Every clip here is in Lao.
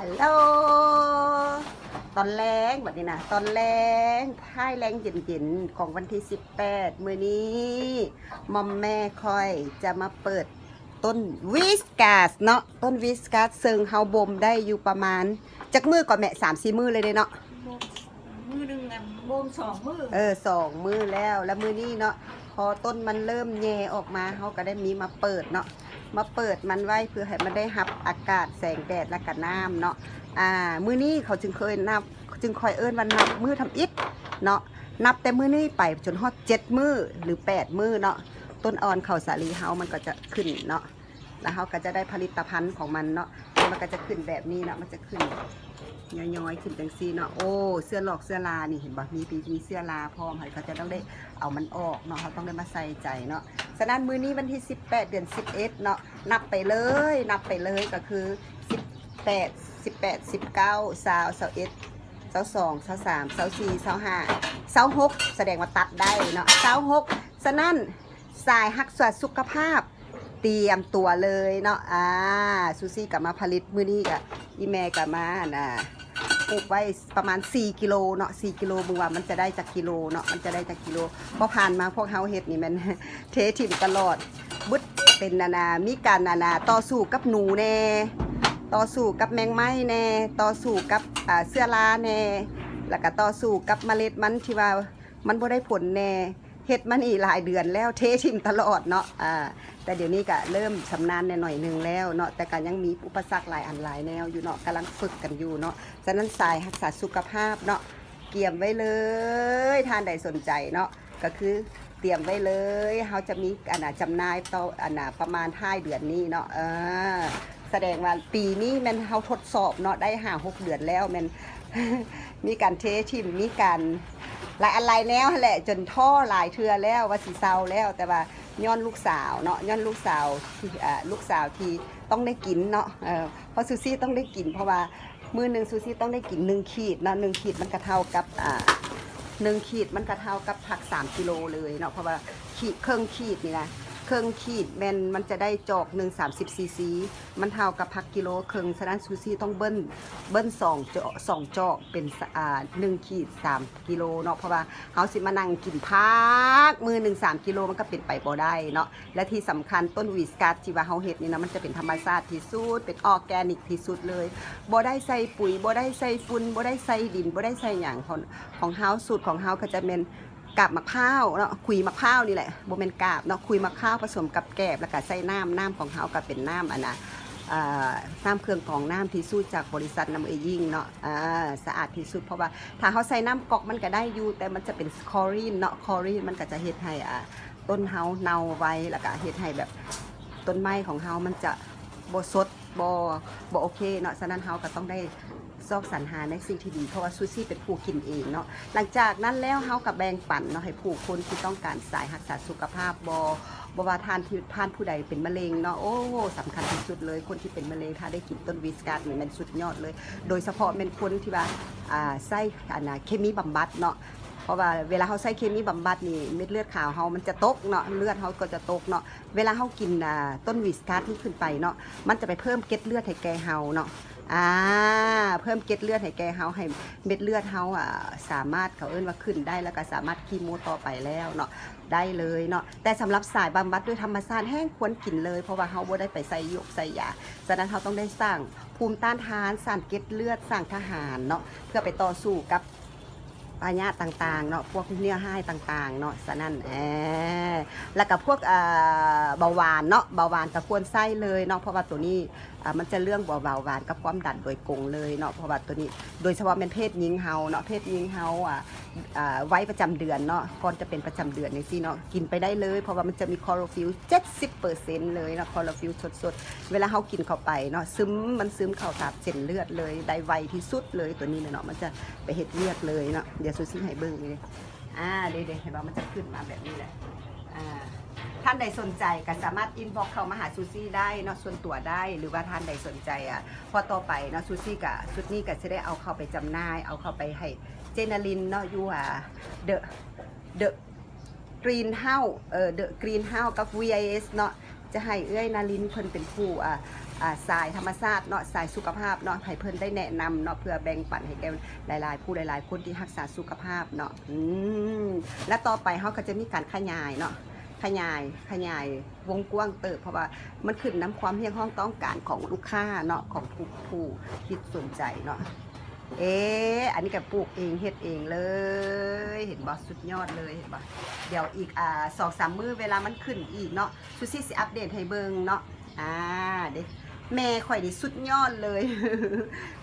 Hello ຕອນແລງ ບັດນີ້ນະ ຕອນແລງ ທ້າຍແລງເຢັນໆ ຂອງວັນທີສິບແປດ ມື້ນີ້ ໝ່ອມແມ່ຂ້ອຍຈະມາເປີດຕົ້ນວິສກັສເນາະ ຕົ້ນວິສກັສ ເຊິ່ງເຮົາບົ່ມໄດ້ຢູ່ປະມານ ຈັກມື້ກໍແມ່ ສາມສີ່ມື້ເລີຍເດ້ເນາະ ມື້ໜຶ່ງ ອ່າ ບົ່ມສອງມື້ ເອີ ສອງມື້ແລ້ວ ແລ້ວມື້ນີ້ເນາະ ພໍຕົ້ນມັນເລີ່ມແຍ່ອອກມາ ເຮົາກໍໄດ້ມີມາເປີດເນາະ ມາເປີດມັນໄວ້ ເພື່ອໃຫ້ມັນໄດ້ຮັບອາກາດ ແສງແດດ ແລ້ວກໍນ້ຳເນາະ ອ່າ ມື້ນີ້ເຂົາຈຶ່ງເຄີຍນັບ ຈຶ່ງຄ່ອຍເອີ້ນວ່ານັບມື້ທຳອິດເນາະ ນັບແຕ່ມື້ນີ້ໄປຈົນຮອດເຈັດມື້ ຫຼື ແປດມື້ເນາະ ຕົ້ນອ່ອນເຂົ້າສາລີເຮົາມັນກໍຈະຂຶ້ນເນາະ ແລ້ວເຮົາກໍຈະໄດ້ຜະລິດຕະພັນຂອງມັນເນາະ ມັນກໍຈະຂຶ້ນແບບນີ້ເນາະ ມັນຈະຂຶ້ນຍ້ອຍໆ ຂຶ້ນຈັ່ງຊີ້ເນາະ ໂອ້ ເຊື້ອຫຼອກເຊື້ອລານີ້ ເຫັນບໍ່ ມີ ມີເຊື້ອລາພ້ອມ ເຮົາກໍຈະຕ້ອງໄດ້ເອົາມັນອອກເນາະ ເຮົາຕ້ອງໄດ້ມາໃສ່ໃຈເນາະ ສະນັ້ນມື້ນີ້ວັນທີສິບແປດ ເດືອນສິບເອັດເນາະ ນັບໄປເລີຍ ນັບໄປເລີຍ ກໍຄືສິບແປດ ສິບແປດ ສິບເກົ້າ ຊາວ ຊາວເອັດ ຊາວສອງ ຊາວສາມ ຊາວສີ່ ຊາວຫ້າ ຊາວຫົກ ສະແດງວ່າຕັດໄດ້ເນາະ ຊາວຫົກ ສະນັ້ນ ສາຍຮັກສາສຸຂະພາບ ຕຽມຕົວເລີຍເນາະ ອ່າ ຊູຊີກໍມາຜະລິດ ມື້ນີ້ກໍ ອີ່ແມ່ກໍມາ ອັນນ່າ ປູກໄວ້ປະມານສີ່ກິໂລເນາະ ສີ່ກິໂລ ເບິ່ງວ່າມັນຈະໄດ້ຈັກກິໂລເນາະ ມັນຈະໄດ້ຈັກກິໂລ ເພາະຜ່ານມາພວກເຮົາເຮັດນີ້ແມ່ນ ເທຖິ້ມຕະຫຼອດ ບຶດ ເປັນ ອັນນ່າ ມີການ ອັນນ່າ ຕໍ່ສູ້ກັບໜູແດ່ ຕໍ່ສູ້ກັບແມງໄມ້ແດ່ ຕໍ່ສູ້ກັບ ອ່າ ເຊື້ອລາແດ່ ແລ້ວກໍຕໍ່ສູ້ກັບມະເລັດມັນທີ່ວ່າ ມັນບໍ່ໄດ້ຜົນແດ່ ເຮັດມານີ້ຫຼາຍເດືອນແລ້ວ ເທຖິ້ມຕະຫຼອດເນາະ ອ່າ ແຕ່ດຽວນີ້ກະເລີ່ມຊຳນານແດ່ໜ້ອຍໜຶ່ງແລ້ວເນາະ ແຕ່ກະຍັງມີອຸປະສັກຫຼາຍອັນຫຼາຍແນວຢູ່ເນາະ ກຳລັງຝຶກກັນຢູ່ເນາະ ສະນັ້ນສາຍຮັກສາສຸຂະພາບເນາະ ກຽມໄວ້ເລີຍ ທ່ານໃດສົນໃຈເນາະ ກະຄືຕຽມໄວ້ເລີຍ ເຮົາຈະມີ ອັນນ່າ ຈຳໜ່າຍຕໍ່ ອັນນ່າ ປະມານທ້າຍເດືອນນີ້ເນາະ ເອີ ສະແດງວ່າປີນີ້ແມ່ນເຮົາທົດສອບເນາະ ໄດ້ຫ້າຫົກເດືອນແລ້ວ ແມ່ນມີການເທຖິ້ມ ມີການຫຼາຍອັນຫຼາຍແນວຫັ້ນແຫຼະ ຈົນທໍ້ຫຼາຍເທື່ອແລ້ວວ່າຊິເຊົາແລ້ວ ແຕ່ວ່າຍ້ອນລູກສາວເນາະ ຍ້ອນລູກສາວທີ່ ເອີ ລູກສາວທີ່ຕ້ອງໄດ້ກິນເນາະ ເອີ ເພາະຊູຊີຕ້ອງໄດ້ກິນ ເພາະວ່າມື້ໜຶ່ງຊູຊີຕ້ອງໄດ້ກິນໜຶ່ງຂີດເນາະ ໜຶ່ງຂີດມັນກະເທົ່າກັບ ອ່າ ໜຶ່ງຂີດມັນກະເທົ່າກັບຜັກສາມກິໂລເລີຍເນາະ ເພາະວ່າຂີດ ເຄິ່ງຂີດນີ້ນະ ເຄິ່ງຂີດແມ່ນມັນຈະໄດ້ຈອກໜຶ່ງ ສາມສິບຊີຊີ ມັນເທົ່າກັບຜັກກິໂລເຄິ່ງ ສະນັ້ນຊູຊີຕ້ອງເບິ່ນ ເບິ່ນສອງຈອກ ສອງຈອກເປັນ ອ່າ ໜຶ່ງຂີດສາມກິໂລເນາະ ເພາະວ່າເຮົາຊິມານັ່ງກິນຜັກມື້ໜຶ່ງສາມກິໂລ ມັນກໍເປັນໄປບໍ່ໄດ້ເນາະ ແລະທີ່ສຳຄັນຕົ້ນວິສກັສທີ່ວ່າເຮົາເຮັດນີ້ນະ ມັນຈະເປັນທຳມະຊາດທີ່ສຸດ ເປັນອອແກນິກທີ່ສຸດເລີຍ ບໍ່ໄດ້ໃສ່ປຸ໋ຍ ບໍ່ໄດ້ໃສ່ຝຸ່ນ ບໍ່ໄດ້ໃສ່ດິນ ບໍ່ໄດ້ໃສ່ຫຍັງ ຂອງ ຂອງເຮົາ ສູດຂອງເຮົາກໍຈະແມ່ນ ກາບໝາກພ້າວເນາະ ຂຸຍໝາກພ້າວນີ້ແຫຼະ ບໍ່ແມ່ນກາບເນາະ ຂຸຍໝາກພ້າວປະສົມກັບແກບ ແລ້ວກະໃສ່ນ້ຳ ນ້ຳຂອງເຮົາກະເປັນນ້ຳ ອັນນ່າ ເອີ ນ້ຳເຄື່ອງກອງນ້ຳທີ່ສູດຈາກບໍລິສັດນ້ຳເອື້ອຍຍິ່ງເນາະ ອ່າ ສະອາດທີ່ສຸດ ເພາະວ່າຖ້າເຮົາໃສ່ນ້ຳກັອກມັນກະໄດ້ຢູ່ ແຕ່ມັນຈະເປັນຄລໍຣິນເນາະ ຄລໍຣິນມັນກະຈະເຮັດໃຫ້ ອ່າ ຕົ້ນເຮົາເນົ່າໄວ ແລ້ວກະເຮັດໃຫ້ແບບຕົ້ນໄມ້ຂອງເຮົາມັນຈະບໍ່ສົດ ບໍ່ ບໍ່ໂອເຄເນາະ ສະນັ້ນເຮົາກະຕ້ອງໄດ້ ຊອກສັນຫາໃນສິ່ງທີ່ດີ ເພາະວ່າຊູຊີເປັນຜູ້ກິນເອງເນາະ ຫຼັງຈາກນັ້ນແລ້ວເຮົາກະແບ່ງປັນເນາະ ໃຫ້ຜູ້ຄົນທີ່ຕ້ອງການສາຍຮັກສາສຸຂະພາບ ບໍ່ ບໍ່ວ່າທ່ານທີ່ ທ່ານຜູ້ໃດເປັນມະເລັງເນາະ ໂອ້ ສຳຄັນທີ່ສຸດເລີຍ ຄົນທີ່ເປັນມະເລັງ ຖ້າໄດ້ກິນຕົ້ນວິສກັສນີ້ແມ່ນສຸດຍອດເລີຍ ໂດຍສະເພາະແມ່ນຄົນທີ່ວ່າ ອ່າ ໃຊ້ ອັນນ່າ ເຄມີບຳບັດເນາະ ເພາະວ່າເວລາເຮົາໃຊ້ເຄມີບຳບັດນີ້ ເມັດເລືອດຂາວເຮົາມັນຈະຕົກເນາະ ເລືອດເຮົາກໍຈະຕົກເນາະ ເວລາເຮົາກິນ ອ່າ ຕົ້ນວິສກັສນີ້ຂຶ້ນໄປເນາະ ມັນຈະໄປເພີ່ມເກັດເລືອດໃຫ້ແກ່ເຮົາເນາະ ອ່າ ເພີ່ມເກັດເລືອດໃຫ້ແກ່ເຮົາ ໃຫ້ເມັດເລືອດເຮົາ ອ່າ ສາມາດ ເຂົາເອີ້ນວ່າຂຶ້ນໄດ້ ແລ້ວກໍສາມາດຄີໂມຕໍ່ໄປແລ້ວເນາະ ໄດ້ເລີຍເນາະ ແຕ່ສຳລັບສາຍບຳບັດດ້ວຍທຳມະຊາດແຮ່ງຄວນກິນເລີຍ ເພາະວ່າເຮົາບໍ່ໄດ້ໄປໃສ່ຢົກໃສ່ຢາ ສະນັ້ນເຮົາຕ້ອງໄດ້ສ້າງພູມຕ້ານທານ ສ້າງເກັດເລືອດ ສ້າງທະຫານເນາະ ເພື່ອໄປຕໍ່ສູ້ກັບ ພະຍາດຕ່າງໆເນາະ ພວກເນື້ອຮ້າຍຕ່າງໆເນາະ ສະນັ້ນ ເອີ ແລ້ວກະພວກ ເອີ ເບົາຫວານເນາະ ເບົາຫວານກະຄວນໃຊ້ເລີຍເນາະ ເພາະວ່າໂຕນີ້ ເອີ ມັນຈະເລື່ອງເບົາຫວານກັບຄວາມດັນໂດຍກົງເລີຍເນາະ ເພາະວ່າໂຕນີ້ ໂດຍສະເພາະແມ່ນເພດຍິງເຮົາເນາະ ເພດຍິງເຮົາ ອ່າ ອ່າ ໄວປະຈຳເດືອນເນາະ ກ່ອນຈະເປັນປະຈຳເດືອນຈັ່ງຊີ້ເນາະ ກິນໄປໄດ້ເລີຍ ເພາະວ່າມັນຈະມີຄລໍໂຣຟິລ ເຈັດສິບເປີເຊັນເລີຍເນາະ ຄລໍໂຣຟິລສົດໆ ເວລາເຮົາກິນເຂົ້າໄປເນາະ ຊຶມ ມັນຊຶມເຂົ້າຕາມເສັ້ນເລືອດເລີຍ ໄດ້ໄວທີ່ສຸດເລີຍ ໂຕນີ້ນະເນາະ ມັນຈະ ໄປເຮັດວຽກເລີຍເນາະ ດຽວຊູຊີໃຫ້ເບິ່ງນີ້ ອ່າ ເດໆ ເຫັນບໍ່ ມັນຈະຂຶ້ນມາແບບນີ້ແຫຼະ ອ່າ ທ່ານໃດສົນໃຈກໍສາມາດອິນບັອກເຂົ້າມາຫາຊູຊີໄດ້ເນາະ ສ່ວນຕົວໄດ້ ຫຼືວ່າທ່ານໃດສົນໃຈ ອ່າ ເພາະຕໍ່ໄປເນາະ ຊູຊີກະ ຊຸດນີ້ກະຊິໄດ້ເອົາເຂົ້າໄປຈຳໜ່າຍ ເອົາເຂົ້າໄປໃຫ້ເຈນາລິນເນາະ ຢູ່ ອ່າ The The Green House ເອີ The Green House ກັບ ວີໄອເອັສ ເນາະ ຈະໃຫ້ເອື້ອຍນາລິນເພິ່ນເປັນຜູ້ ອ່າ ອ່າ ສາຍທຳມະຊາດເນາະ ສາຍສຸຂະພາບເນາະ ໃຫ້ເພິ່ນໄດ້ແນະນຳເນາະ ເພື່ອແບ່ງປັນໃຫ້ແກ່ຫຼາຍໆ ຜູ້ຫຼາຍໆ ຄົນທີ່ຮັກສາສຸຂະພາບເນາະ. ອືມ ແລະ ຕໍ່ໄປເຮົາກໍຈະມີການຂະຫຍາຍເນາະ ຂະຫຍາຍ ຂະຫຍາຍວົງກວ້າງເຕີບ ເພາະວ່າມັນຂຶ້ນນຳຄວາມຮຽກຮ້ອງຕ້ອງການຂອງລູກຄ້າເນາະ ຂອງຜູ້ ຜູ້ທີ່ສົນໃຈເນາະ. ເອ ອັນນີ້ກໍປູກເອງເຮັດເອງເລີຍ ເຫັນບໍ່? ສຸດຍອດເລີຍ ເຫັນບໍ່? ດຽວອີກ ອ່າ ສອງສາມມື້ ເວລາມັນຂຶ້ນອີກເນາະ ຊູຊີຊິອັບເດດໃຫ້ເບິ່ງເນາະ. ອ່າ ເດ້ ແມ່ຂ້ອຍນີ້ສຸດຍອດເລີຍ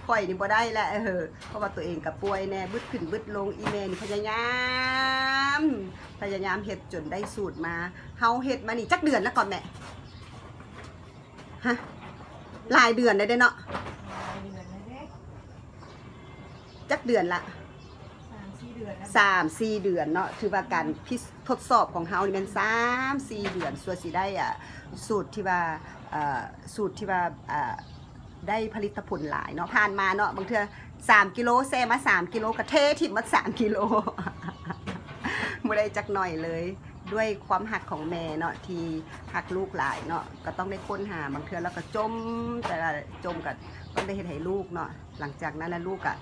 ຂ້ອຍນີ້ບໍ່ໄດ້ແຫຼະ ເອີ ເພາະວ່າຕົວເອງກໍປ່ວຍແດ່ ບຶດຂຶ້ນບຶດລົງ ອີ່ແມ່ນີ້ພະຍາຍາມ ພະຍາຍາມເຮັດຈົນໄດ້ສູດມາ. ເຮົາເຮັດມານີ້ຈັກເດືອນແລ້ວກ່ອນແມ່? ຮະ ຫຼາຍເດືອນແລ້ວເດ້ເນາະ ຈັກເດືອນລະ? ສາມສີ່ເດືອນເນາະ ຖືວ່າການພິ ທົດສອບຂອງເຮົານີ້ແມ່ນສາມສີ່ເດືອນ ຊົ່ວຊິໄດ້ ອ່າ ສູດທີ່ວ່າ ເອີ ສູດທີ່ວ່າ ອ່າ ໄດ້ຜະລິດຕະຜົນຫຼາຍເນາະ. ຜ່ານມາເນາະ ບາງເທື່ອສາມກິໂລ ແຊ່ມາສາມກິໂລ ກໍເທຖິ້ມໝົດສາມກິໂລ ບໍ່ໄດ້ຈັກໜ້ອຍເລີຍ. ດ້ວຍຄວາມຮັກຂອງແມ່ເນາະ ທີ່ຮັກລູກຫຼາຍເນາະ ກໍຕ້ອງໄດ້ຄົ້ນຫາ ບາງເທື່ອລາວກໍຈົມ ແຕ່ວ່າຈົມກໍຕ້ອງໄດ້ເຮັດໃຫ້ລູກເນາະ. ຫຼັງຈາກນັ້ນລະ ລູກກໍ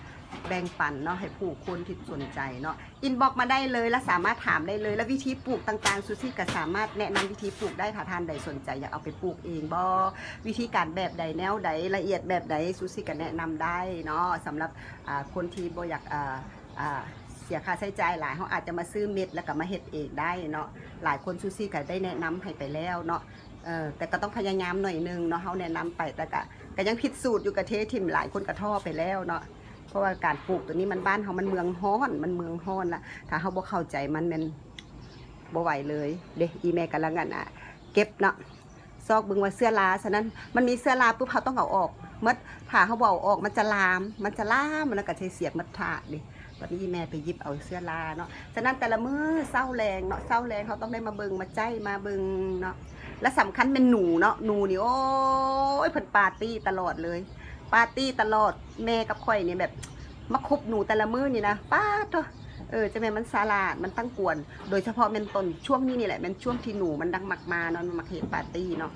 ແບ່ງປັນເນາະ ໃຫ້ຜູ້ຄົນທີ່ສົນໃຈເນາະ ອິນບັອກມາໄດ້ເລີຍ ແລະ ສາມາດຖາມໄດ້ເລີຍ ແລະ ວິທີປູກຕ່າງໆ ຊູຊີກໍສາມາດແນະນຳວິທີປູກໄດ້ ຖ້າທ່ານໃດສົນໃຈຢາກເອົາໄປປູກເອງບໍ ວິທີການແບບໃດແນວໃດ ລະອຽດແບບໃດ ຊູຊີກໍແນະນຳໄດ້ເນາະ. ສຳລັບ ອ່າ ຄົນທີ່ບໍ່ຢາກ ອ່າ ອ່າ ເສຍຄ່າໃຊ້ຈ່າຍຫຼາຍ ເຮົາອາດຈະມາຊື້ເມັດ ແລ້ວກໍມາເຮັດເອງໄດ້ເນາະ. ຫຼາຍຄົນ ຊູຊີກໍໄດ້ແນະນຳໃຫ້ໄປແລ້ວເນາະ ເອີ ແຕ່ກໍຕ້ອງພະຍາຍາມໜ້ອຍໜຶ່ງເນາະ ເຮົາແນະນຳໄປ ແຕ່ກໍ ກໍຍັງຜິດສູດຢູ່ ກໍເທຖິ້ມ ຫຼາຍຄົນກໍທໍ້ໄປແລ້ວເນາະ. ເພາະວ່າການປູກຕົວນີ້ມັນ ບ້ານເຮົາມັນເມືອງຮ້ອນ ມັນເມືອງຮ້ອນລະ ຖ້າເຮົາບໍ່ເຂົ້າໃຈມັນແມ່ນບໍ່ໄຫວເລີຍເດ້. ອີ່ແມ່ກຳລັງ ອັນ ອ່າ ເກັບເນາະ ຊອກເບິ່ງວ່າເຊື້ອລາ ສະນັ້ນມັນມີເຊື້ອລາປຸບ ເຮົາຕ້ອງເອົາອອກໝົດ ຖ້າເຮົາບໍ່ເອົາອອກມັນຈະລາມ ມັນຈະລາມ ມັນກໍຊິເສຍໝົດຖາດເດ້. ບັດນີ້ອີ່ແມ່ໄປຫຍິບເອົາເຊື້ອລາເນາະ ສະນັ້ນແຕ່ລະມື້ເຊົ້າແລງເນາະ ເຊົ້າແລງເຮົາຕ້ອງໄດ້ມາເບິ່ງ ມາໃຈ້ ມາເບິ່ງເນາະ. ແລະ ສຳຄັນແມ່ນໜູເນາະ ໜູນີ້ ໂອ້ຍ ເພິ່ນປາຕີ້ຕະຫຼອດເລີຍ ປາຕີ້ຕະຫຼອດ. ແມ່ກັບຂ້ອຍນີ້ແບບມາຄຸບໜູແຕ່ລະມື້ນີ້ນະ ປາດໂທ້ ເອີ ຈັ່ງແມ່ນມັນສະຫຼາດ ມັນຕັ້ງກວນ ໂດຍສະເພາະແມ່ນຕອນຊ່ວງນີ້ນີ້ແຫຼະ ແມ່ນຊ່ວງທີ່ໜູມັນດັງມັກມາເນາະ ມັນມັກເຮັດປາຕີ້ເນາະ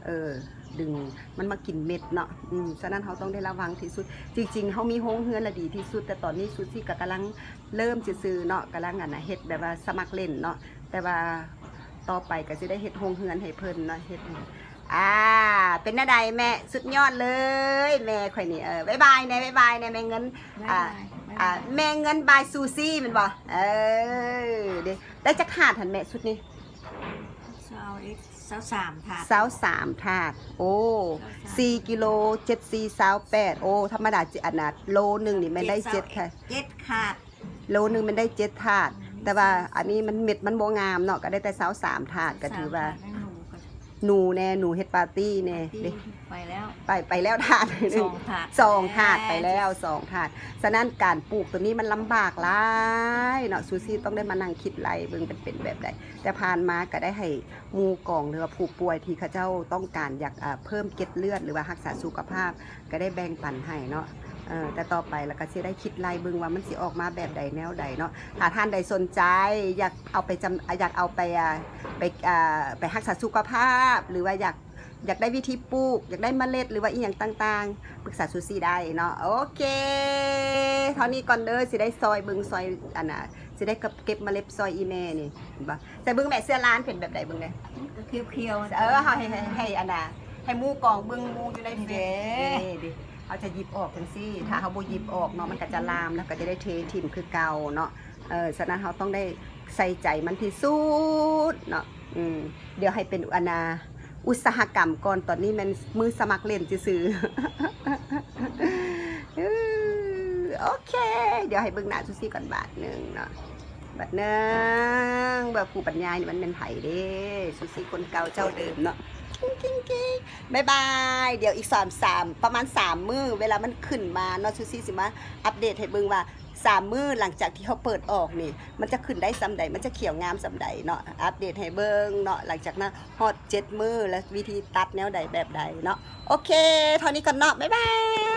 ເອີ ດຶງມັນມາກິນເມັດເນາະ. ອືມ ສະນັ້ນເຮົາຕ້ອງໄດ້ລະວັງທີ່ສຸດ. ຈິງໆ ເຮົາມີໂຮງເຮືອນລະດີທີ່ສຸດ ແຕ່ຕອນນີ້ຊູຊີກໍກຳລັງເລີ່ມຊື່ໆເນາະ ກຳລັງ ອັນນະ ເຮັດແບບວ່າສະໝັກຫຼິ້ນເນາະ ແຕ່ວ່າຕໍ່ໄປກໍຊິໄດ້ເຮັດໂຮງເຮືອນໃຫ້ເພິ່ນເນາະ ເຮັດ ອ່າ ເປັນແນວໃດແມ່? ສຸດຍອດເລີຍແມ່ຂ້ອຍນີ້. ເອີ ບາຍບາຍແດ່ ບາຍບາຍແດ່ແມ່ເງິນ ບາຍບາຍ ອ່າ ແມ່ເງິນບາຍຊູຊີແມ່ນບໍ່? ເອີ ເດ້ ໄດ້ຈັກຖາດຫັ້ນແມ່ຊຸດນີ້? ຊາວເອັດ ຊາວສາມຖາດ ຊາວສາມຖາດ. ໂອ້ ຊາວສາມ ສີ່ກິໂລ ເຈັດສີ່ ຊາວແປດ. ໂອ້ ທຳມະດາ ອັນນ່າ ໂລໜຶ່ງນີ້ແມ່ນໄດ້ເຈັດຖາດ ເຈັດຖາດ ໂລໜຶ່ງແມ່ນໄດ້ເຈັດຖາດ ແຕ່ວ່າອັນນີ້ມັນ ເມັດມັນບໍ່ງາມເນາະ ກໍໄດ້ແຕ່ຊາວສາມຖາດ ກໍຖືວ່າ ຊາວສາມຖາດ ໜູແດ່ ໜູເຮັດປາຕີ້ແດ່ ປາຕີ້ເດ້ ໄປແລ້ວ ໄປ ໄປແລ້ວຖາດໜຶ່ງ ສອງຖາດ ສອງຖາດໄປແລ້ວ ສອງຖາດ. ສະນັ້ນການປູກຕົວນີ້ມັນລຳບາກຫຼາຍເນາະ ຊູຊີຕ້ອງໄດ້ມານັ່ງຄິດໄລ່ເບິ່ງ ເປັນ ເປັນແບບໃດ. ແຕ່ຜ່ານມາກໍໄດ້ໃຫ້ ໝູ່ກອງ ຫຼືວ່າຜູ້ປ່ວຍທີ່ເຂົາເຈົ້າຕ້ອງການຢາກ ເອີ ເພີ່ມເກັດເລືອດ ຫຼືວ່າຮັກສາສຸຂະພາບ ກໍໄດ້ແບ່ງປັນໃຫ້ເນາະ. ເອີ ແຕ່ຕໍ່ໄປລະກະຊິໄດ້ຄິດໄລ່ເບິ່ງວ່າມັນຊິອອກມາແບບໃດແນວໃດເນາະ. ຖ້າທ່ານໃດສົນໃຈ ຢາກເອົາໄປຈຳ ຢາກເອົາໄປ ເອີ ໄປ ເອີ ໄປຮັກສາສຸຂະພາບ ຫຼືວ່າຢາກ ຢາກໄດ້ວິທີປູກ ຢາກໄດ້ເມລັດ ຫຼືວ່າອີ່ຫຍັງຕ່າງໆ ປຶກສາຊູຊີໄດ້ເນາະ. ໂອເຄ ເທົ່ານີ້ກ່ອນເດີ ຊິໄດ້ຊອຍເບິ່ງ ຊອຍ ອັນນ່າ ຊິໄດ້ເກັບ ເກັບມາເລັບຊອຍອີ່ແມ່ນີ້ ເຫັນບໍ່? ໃສ່ເບິ່ງແມ່ ເສື້ອລານເປັນແບບໃດເບິ່ງແດ່ ຂຽວໆ ເອີ ເຮົາໃຫ້ ໃຫ້ ໃຫ້ອັນນ່າ ໃຫ້ໝູ່ກອງເບິ່ງ ໝູ່ຢູ່ໃນເຟສ ນີ້ເດ້ ເຮົາຈະຫຍິບອອກຈັ່ງຊີ້ ຖ້າເຮົາບໍ່ຫຍິບອອກເນາະ ມັນກໍຈະລາມ ແລ້ວກໍຈະໄດ້ເທຖິ້ມຄືເກົ່າເນາະ. ເອີ ສະນັ້ນເຮົາຕ້ອງໄດ້ໃສ່ໃຈມັນທີ່ສຸດເນາະ. ອືມ ດຽວໃຫ້ເປັນອັນນ່າ ອຸດສາຫະກຳກ່ອນ ຕອນນີ້ແມ່ນມືສະໝັກຫຼິ້ນຊື່ໆ. ໂອເຄ ດຽວໃຫ້ເບິ່ງໜ້າຊູຊີກ່ອນບາດໜຶ່ງເນາະ ບາດໜຶ່ງ. ເບິ່ງຜູ້ບັນຍາຍນີ້ມັນແມ່ນໃຜເດ້? ຊູຊີຄົນເກົ່າເຈົ້າເດີມເນາະ. ກິ້ງໆໆ ບາຍບາຍ. ດຽວອີກສອງສາມ ປະມານສາມມື້ ເວລາມັນຂຶ້ນມາເນາະ ຊູຊີຊິມາອັບເດດໃຫ້ເບິ່ງວ່າ ສາມມື້ຫຼັງຈາກທີ່ເຮົາເປີດອອກນີ້ ມັນຈະຂຶ້ນໄດ້ສ່ຳໃດ ມັນຈະຂຽວງາມສ່ຳໃດເນາະ ອັບເດດໃຫ້ເບິ່ງເນາະ. ຫຼັງຈາກນັ້ນຮອດເຈັດມື້ ແລະ ວິທີຕັດແນວໃດແບບໃດເນາະ. ໂອເຄ ເທົ່ານີ້ກ່ອນເນາະ ບາຍບາຍ.